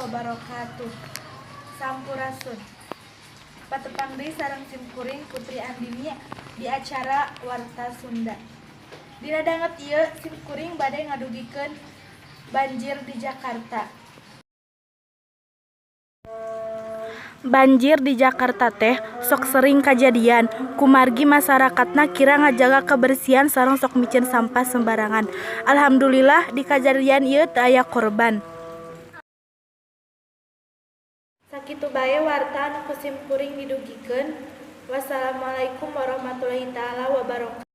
wabarakatuh. Sampurasun. Patepang deui sareng simkuring Putri Andini di acara Warta Sunda. Dina danget ieu simkuring bade ngadugikeun banjir di Jakarta. Banjir di Jakarta teh sok sering kajadian kumargi masarakatna kirang ngajaga kebersihan sareng sok miceun sampah sembarangan. Alhamdulillah di kajadian ieu teu aya korban. Sakitu bae warta anu ku simkuring didugikeun. Wassalamualaikum warahmatullahi taala wabarakatuh.